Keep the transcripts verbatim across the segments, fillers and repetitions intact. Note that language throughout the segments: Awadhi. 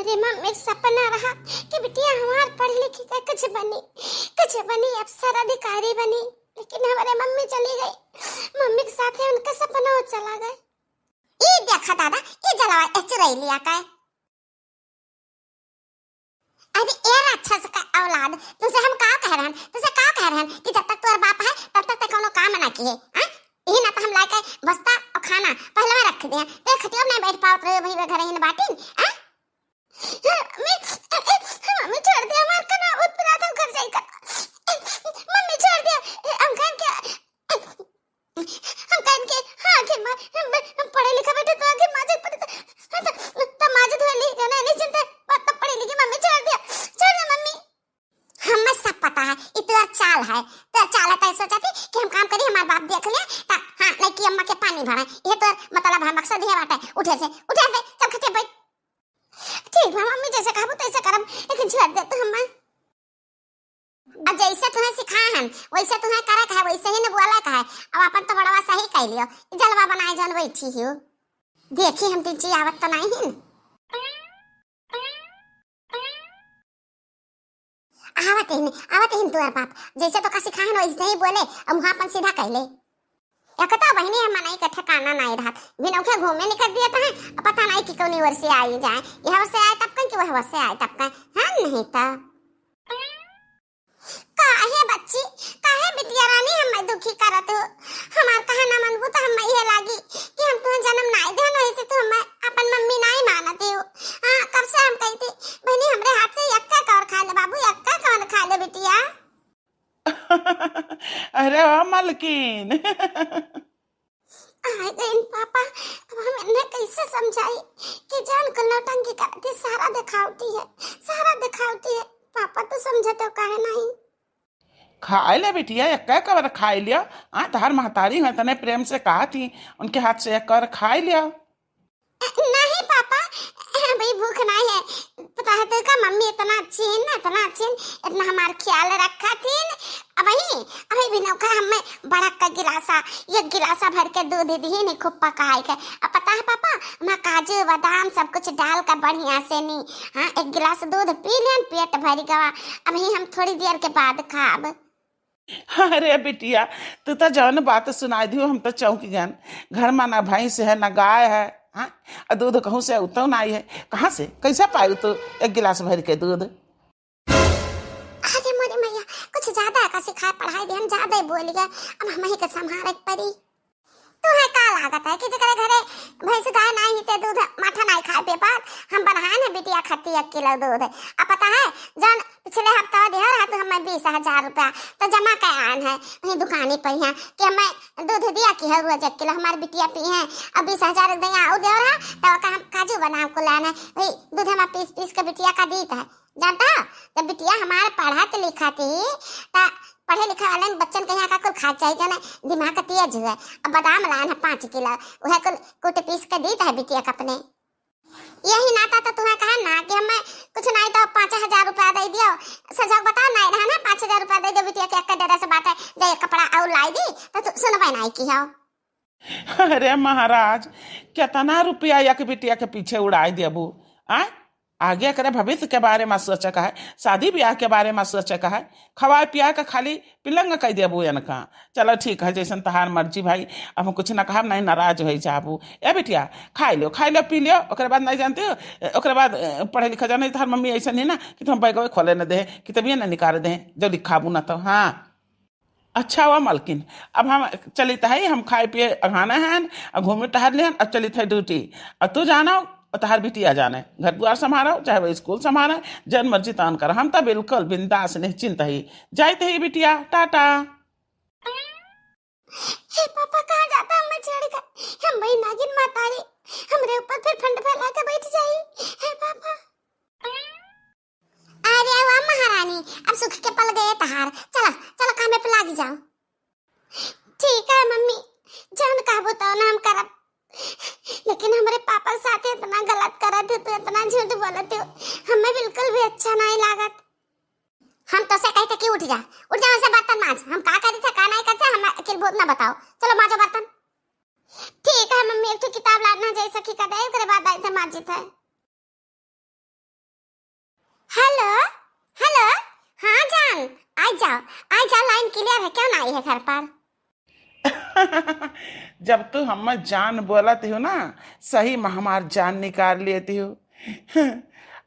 रे मम्मी के सपना रहा कि बिटिया हमार पढ़ लिख के कुछ बनी, कुछ बनी, अफसर अधिकारी बनी, लेकिन हमारे मम्मी चली गई। मम्मी के साथ है उनका सपना वो चला गए। ई देखा दादा, ई जलवा ए चुरैलिया का। अरे ए राक्षस का औलाद, तुसे हम का कह रहन, तुसे का कह रहन कि जब तक तोर बाप है तब तक ते कोनो काम ना किए, हाँ? यही ना तो हम लाके बस्ता और खाना पहले में रख दिया, ते खटिया में नहीं बैठ पावत रहे, वही घर ही बाटिन, हाँ? मम्मी, मम्मी छोड़ दिया, हमार कना बहुत पिरात है, घर जाई कर। मम्मी छोड़ दिया, हम खान के, हम खान के, हाँ, आखिर माँ, हम, हम पढ़े लिखे बैठे तो आखिर माँ जब पढ़े तो, तो, तो माँ जो धोली, जो ना, नहीं सुनते, बात तो पढ़े लिखे, मम्मी छोड़ दिया, छोड़ दिया मम्मी। हमें सब पता है, ये तोर चाल है, तोर चाल है, तय सोचा थी कि हम काम करी, हमार बाप देख लिया, ता, हाँ, नहीं कि अम्मा के पानी भरा, ये तोर मतलब है, मकसद ये बात है, उठे से, उठे से, चल खटिया बैठ। ठीक बा मम्मी, जैसे कहबू तैसे करब, लेकिन छोड़ दे तू हमें। अब जैसे तुम्हें सिखाए हन, वैसे तुम्हें करे का है, वैसे ही न बोले का है। अब अपन तो बड़वा सही कह लियो, ई जलवा बनाए जौन बैठी हियो। देखी हम तीन चीज आवत तो नहीं हिन। आवत ही नहीं, आवत ही नहीं तोर बाप। जैसे तो का सिखाए हन, वैसे ही बोले, अब मुँह अपन सीधा कह ले। एक तो बहिनी है, मनई के ठिकाना नहीं रहत, बिनौखे घूमे निकल दिए तो हैं, अब पता नहीं कि कौनी ओर से आई जाए, यह ओर से आए तब कन कि वह ओर से आए तब कन, हाँ नहीं तो। काहे बच्ची, काहे बिटिया रानी हमें दुखी करत हो? हमार कहना मनबू तो हमें ये लागी कि हम तुम्हें जन्म नहीं देन, वैसे तो हमें अपन मम्मी नहीं मानत हो। हाँ, कब से हम कही थी, बहिनी हमरे हाथ से यक्का कौर खा ले बाबू, यक्का कौर खा ले बिटिया। अरे वाह मलकिन। आए गइन पापा, अब हम इन्हें कैसे समझाई कि जान को नौटंकी करती, सारा दिखावटी है, सारा दिखावटी है। पापा तो समझते हो काहे नहीं? खाए ले बिटिया, एक एक बार खाए लिया। आ, तहार महतारी है, तने प्रेम से कहा थी, उनके हाथ से एक बार खाए लिया। नहीं पापा, अभी भूख नहीं है। पता है तेरे का, मम्मी इतना अच्छी है ना, इतना अच्छी है, इतना हमार ख्याल रखा थी। अबही, अभी भी नौका हमें बड़ा का गिलासा, एक गिलासा भर के दूध दी नहीं खूब पकाए के। अब पता है पापा, मैं काजू बादाम सब कुछ डाल कर बढ़िया से नी, हाँ, एक गिलास दूध पी लेन, पेट भर गवा। अबही हम थोड़ी देर के बाद खाब। अरे बिटिया, तू तो जौन बात सुनाई दियो, हम तो चौंक गन। घर में ना भैंस है, ना गाय है, हाँ? और दूध कहूँ से उतो ना आई है। कहाँ से, कैसे पाई तू एक गिलास भर के दूध? अरे मोरी मैया, कुछ ज्यादा का सिखाए पढ़ाए दिहन, ज्यादा ही बोल गए, अब हम ही के संभारे के पड़ी। तुहे का लागत है कि जेकरे घरे भैंस गाय नाई ही ते दूध माठा नाई खाए पे पात, हम बनाए न बिटिया खाती एक किलो दूध। अब पता है, जौन पिछले हफ्ता दिया रहा तू हमें बीस हजार रुपया, तो जमा के आन है वही दुकानी पर यहाँ कि हमें दूध दिया कि हर रोज एक किलो हमारे बिटिया पी है, अब बीस हजार दिया और दे रहा, तो का हम काजू बादाम को लाना है, वही दूध हमें पीस पीस के बिटिया का दीत है। जानता हो, जब बिटिया हमार पढ़त लिखत ही, त पढ़े लिखे वाले बच्चन के यहाँ का कुल खाए चाहिए, जाने दिमाग का तेज हुए। अब बादाम लान है पाँच किलो, वह कुल कूट पीस के दीत है बिटिया का अपने। यही नाता तो तुम्हें कहा ना कि हमें कुछ नहीं तो पाँच हजार रुपया दे दियो। सजग बताओ, नहीं रहा ना, पाँच हजार रुपया दे दो बिटिया के, एक डेरा से बात है, दे कपड़ा और लाई दी, तो तू सुनबे नहीं की हो। अरे महाराज, केतना रुपया एक बिटिया के पीछे उड़ाई देबू, आय? आगे एकरे भविष्य के बारे में सोचे का है, शादी ब्याह के बारे में सोचे का है, खवाए पिया के खाली पिलंग कह देबू इनका। चलो ठीक है, जैसन तहार मर्जी भाई, अब हम कुछ ना कहब, नहीं नाराज हो जाबू। ए बिटिया, खाई लो, खाई लो, पी लो, ओकरे बाद नहीं जानते हो, ओकरे बाद, अ, पढ़े लिखे जाने, तहार मम्मी ऐसा नहीं ना कि तुम बैगवे खोले न दे, किताबियाँ न निकाल दे, जो लिखाबू ना तो, हाँ। अच्छा हुआ मलकिन, अब हम चलित है, हम खाए पिए अघाना है, अब घूमे टहर लिहन, अब चलित है ड्यूटी। अब तू जानो, और तहार बिटिया जाने, घर दुआर संभारो, चाहे वो स्कूल संभारे, जन मर्जी तान करो, हम तो बिल्कुल बिंदास निश्चिंत ही। जाइत ही बिटिया, टाटा। हे पापा, कहाँ जाता हमें छोड़ के? हम वही नागिन मातारी, हमरे ऊपर फिर फंड फैला के बैठ जाई। हे पापा। अरे वाह महारानी, अब सुख के पल गए तहार। चला, चला कामे पे लागी जाओ। ठीक है मम्मी, जौन कहबो तौन हम करब, लेकिन हमरे पापा के साथ इतना गलत करत हो, तू इतना झूठ बोलत हो, हमें बिल्कुल भी अच्छा नहीं लागत। हम तो से कहते कि उठ जा, उठ जा, वैसे बर्तन माज। हम का करी थे, का नहीं करते, हम अकेल बहुत ना बताओ। चलो माजो बर्तन। ठीक है मम्मी, एक ठो किताब लाना जैसे कि कदे, ओकरे बाद आई थे माजी थे। हेलो, हेलो, हाँ जान, आ जाओ, आ जाओ, लाइन क्लियर है, क्यों ना आई है घर पर? जब तू हम्मे जान बोलत हो ना, सही में हमार जान निकाल लेती हो।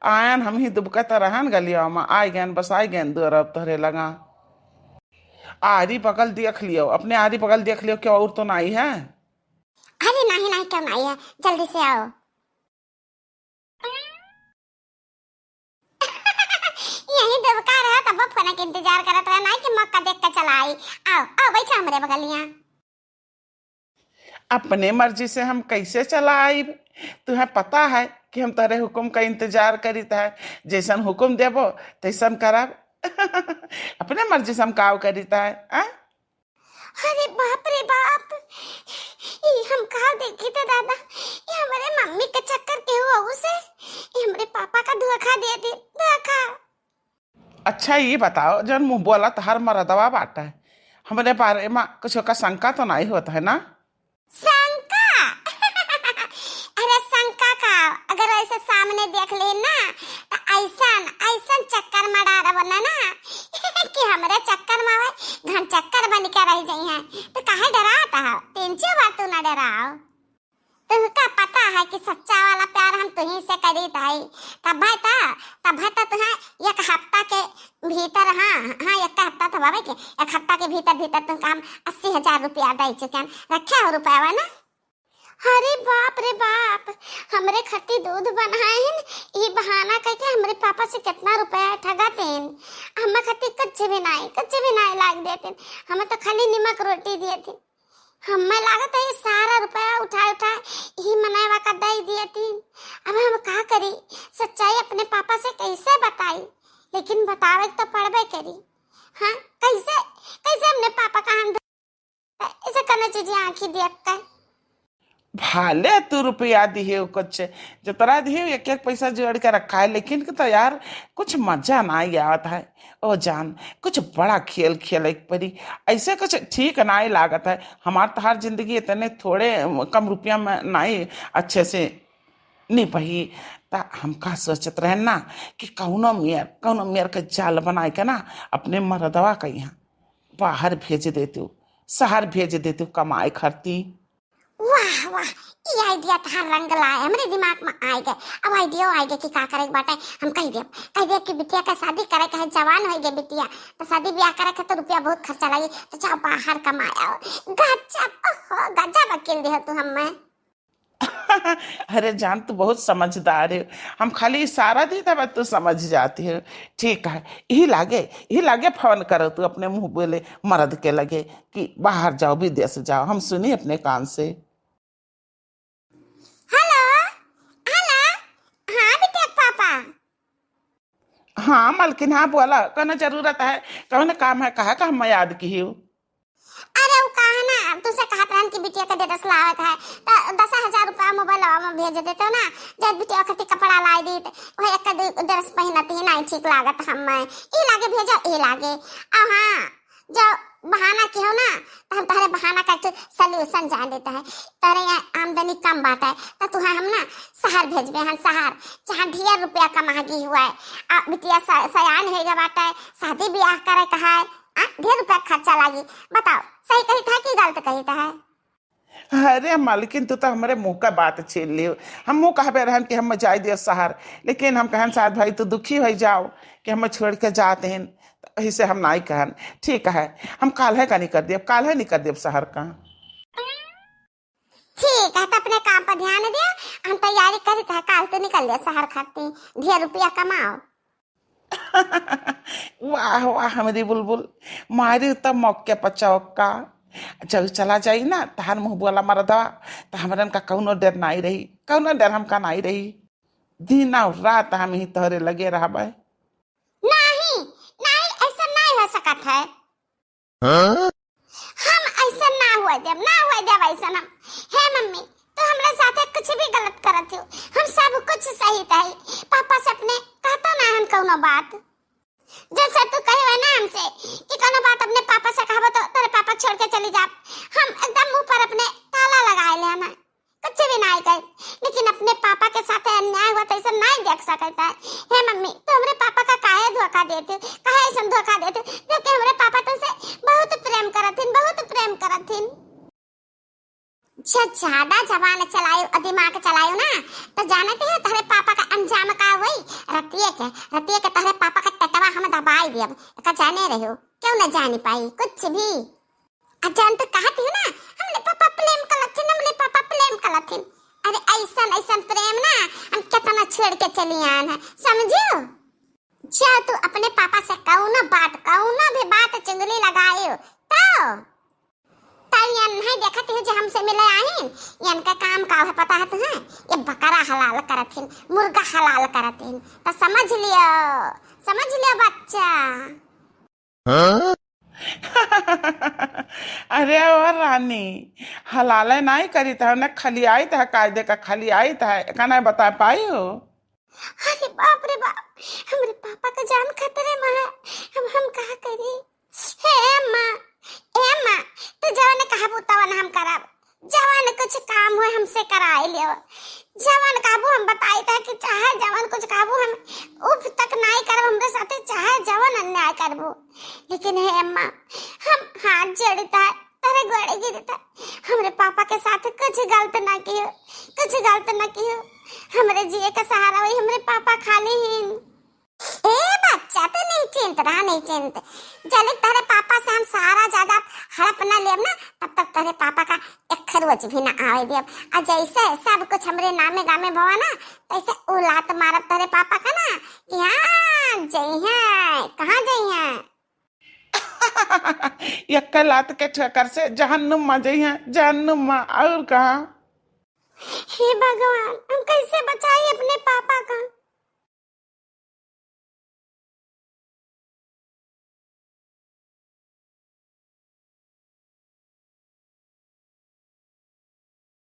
आयन हम ही दुबकत रहन गलिया में, आइ गयन, बस आइ गयन दुअर अब तोहरे लगा। आरी बगल देख लियो, अपने आरी बगल देख लियो, क्यों और तो नाई है? अरे नहीं, नहीं, क्यों नाई है, जल्दी से आओ। यही दुबका रहा, तब फोन के इंतजार करत रहा, नाई कि मौका देख के चला आई। आओ, आओ, बैठो हमरे बगलिया। अपने मर्जी से हम कैसे चला आइब? तुहें पता है कि हम तोहरे हुकुम का इंतजार करीत है, जैसन हुकुम देबो तैसन करब। अपने मर्जी से हम काव करीत है, आ? अरे बाप रे बाप, ई हम का देखी थे दादा, ई हमरे मम्मी के चक्कर के हो से, ई हमरे पापा का धोखा दे दी, धोखा। अच्छा, ई बताओ, जौन मुँह बोला तोहार मरदवा बाटे, हमरे बारे में कुछ ओका शंका तो नाई होत है ना? शंका? अरे शंका का, अगर ऐसे सामने देख ले ना, तो ऐसन, ऐसन चक्कर में डारब ना, ना कि हमरे चक्कर में आवे, घन चक्कर बन के रह जाई है। तो काहे डरात है? तीन चार बार तू ना डराओ। तुमका पता है कि सच्चा वाला प्यार हम तुहीं से करीत हई। तब है त, तब है त तुहें एक हफ्ता के भीतर, हाँ, हाँ, एक हफ्ता तो बाबा के, एक हफ्ता के भीतर, भीतर तुमका हम अस्सी हजार रुपया दे चुके हैं। रखे हो रुपया ना? अरे बाप रे बाप, हमरे खातिर दूध बनाइन, ई बहाना करके हमरे पापा से कितना रुपया ठगा देन। हम खातिर कुछ भी नहीं, कुछ भी नहीं लाग देते। हम तो खाली नमक रोटी दिए थे। हमें लागत है, ये सारा रुपया उठा उठा ही मनैवा का दे दिए थे। अब हम का करी, सच्चाई अपने पापा से कैसे बताई? लेकिन बतावे तो पड़बे करी। हाँ, कैसे, कैसे अपने पापा का हम ऐसे कने चीज आँखी देख के? भाले तू रुपया दिहे कुछ, जतरा दिहे एक एक पैसा जोड़ के रखा है, लेकिन के तो यार कुछ मजा नाई आवत है। ओ जान, कुछ बड़ा खेल खेले के पड़ी, ऐसे कुछ ठीक नाई लागत है। हमार तोहार जिंदगी इतने थोड़े कम रुपया में नाई अच्छे से निपही। ता हम का सोचत रहन ना कि कौनो मेर, कौनो मेर के जाल बनाए के ना अपने मरदवा के यहाँ बाहर भेज देतू, शहर भेज देतू कमाए खरती। वाह, वाह, ई आइडिया तहार रंग लाए, हमरे दिमाग में आए गए। अब आइडिया आए गए कि का करे के बाटे। हम कह देब, कह देब कि बिटिया का शादी करे के है, जवान हो गए बिटिया, तो शादी ब्याह करे के तो रुपया बहुत खर्चा लगी, तो जाओ बाहर कमाए आओ। गजब, ओहो, गजब अकेल दे तू हमें। अरे जान, तू बहुत समझदार है। हम खाली इशारा दी था, बस तू समझ जाती है। ठीक है, यही लागे, यही लागे फोन करो तू अपने मुँह बोले मर्द के लगे कि बाहर जाओ, विदेश जाओ, हम सुनी अपने कान से। हेलो, हेलो, हाँ बिटिया के पापा। हाँ मलकिन, हाँ बोला, कौनो जरूरत है, कौन काम है, कहा का हम याद की हो? अरे उ कहा ना, तुझसे कहत रहन कि बिटिया के ड्रेस लावत है, तो दस हजार रुपया मोबाइल में भेज देते हो ना, जब बिटिया खातिर कपड़ा लाई दी, तो वही एक दो ड्रेस पहनती है, नहीं ठीक लागत हमें, ई लागे भेजो, ई लागे। आ हाँ, जो बहाना की हो ना, तो हम तोहरे बहाना का एक solution जान देते हैं। तोहरे यहाँ आमदनी कम बाटे, तो तुहे हम ना शहर भेजबे हन, शहर, जहाँ ढेर रुपया कमागी हुआ है। आ बिटिया स-, सयान हो गया बाटे, शादी ब्याह करे का है, आ, ढेर रुपया खर्चा लागी। बताओ, सही कही था कि गलत कही था है? अरे मालकिन, तू तो हमरे मुँह का बात छीन लियो। हम मुँह कहबे रहन कि हम जाए दियो शहर, लेकिन हम कहन साथ भाई तू दुखी हो जाओ कि हम छोड़ के जाते हैं, तो इसे हम नाई कहन। ठीक है, हम काल है का नहीं कर दिए, काल है नहीं कर दिए शहर का। ठीक है, तो अपने काम पर ध्यान दियो, हम तैयारी करी था, काल तो निकल दिया शहर खाती, ढेर रुपया कमाओ। वाह वाह हमरी बुलबुल, मारी त मौके पर चौका। जब चला जाई ना तहार मुँह बोला मरदवा, त हमरन का कौनो डर नाई रही, कौनो डर हमका नाई रही। दिन और रात हम ही तोहरे लगे रहबे। नहीं, नहीं, ऐसा नहीं हो सकत है। हाँ? हम ऐसा ना हुआ देब, ना हुआ देब ऐसा हम। हे मम्मी, तू हमरा साथे कुछ भी गलत करत हो, हम सब कुछ सही तही। पापा से अपने कहता ना हम कौनो बात। जब से तू कहे हुए ना हमसे कि कौनो बात अपने पापा से कहबो तो तेरे पापा छोड़ के चली जाब, हम एकदम मुंह पर अपने ताला लगाए ले ना, कुछ भी नहीं कहे। लेकिन अपने पापा के साथ अन्याय हुआ तो ऐसा नहीं देख सकता है। हे मम्मी, तू हमरे पापा देते, काहे ऐसन धोखा देते, जबकि हमरे पापा तुमसे बहुत प्रेम करत हिन, बहुत प्रेम करत हिन। जे ज्यादा जबान चलायो और दिमाग चलायो ना, तो जानते हो तोहरे पापा का अंजाम का होई? रतिये के, रतिये के तोहरे पापा का टटवा हम दबाई दियब। का जाने रहो, क्यों न जानी पाई कुछ भी। आ जान तो कहती हूँ ना, हमरे पापा प्रेम करत हिन, हमरे पापा प्रेम करत हिन। अरे ऐसन, ऐसन प्रेम ना हम कितना छोड़ के चली आन है, समझियो? जा तू अपने पापा से कौनो बात, कौनो भी बात चुंगली लगायो तो। तब ये नहीं देखत हो जो हमसे मिले आइन, इनका काम का है पता है तुम्हें? ये बकरा हलाल करत हिन, मुर्गा हलाल करत हिन, तो समझ लियो, समझ लियो बच्चा। हाँ? अरे ओ रानी, हलाले नाई करीत है, उन्हें खलियाइत है, कायदे का खलियाइत है, एका नाई बता पाई हो। अरे बाप रे बाप, हमरे पापा का जान खतरे में है, अब हम का करी? हे अम्मा, ए अम्मा, तू जवन कहबू तवन हम करब, जवन कुछ काम हो हमसे कराई लियो, जवन कहबू हम बताई था कि चाहे जवन कुछ कहबू हम उफ तक नाई करब हमरे साथे, चाहे जवन अन्याय करबू। लेकिन हे अम्मा, हम हाथ जोड़ी था, तोरे गोड़े गिरी था, हमरे पापा के साथ कुछ गलत ना कियो, कुछ गलत ना कियो। हमरे जिए का सहारा वही हमरे पापा खाली हिन। ए बच्चा, तू नहीं चिंत रहा, नहीं चिंत। जब तक तोरे पापा से हम सहारा ज्यादा हड़प ना लेब ना, तब तक तोरे पापा का एक रोज भी ना आवे देब। आ जैसे सब कुछ हमरे नामे गामे भवा ना, तैसे उ लात मारब तोरे पापा का ना कि हाँ, जइहे, कहाँ जइहे? एक लात के ठोकर से जहन्नुम मा जइहे, जहन्नुम मा, और कहाँ? हे भगवान, हम कैसे बचाई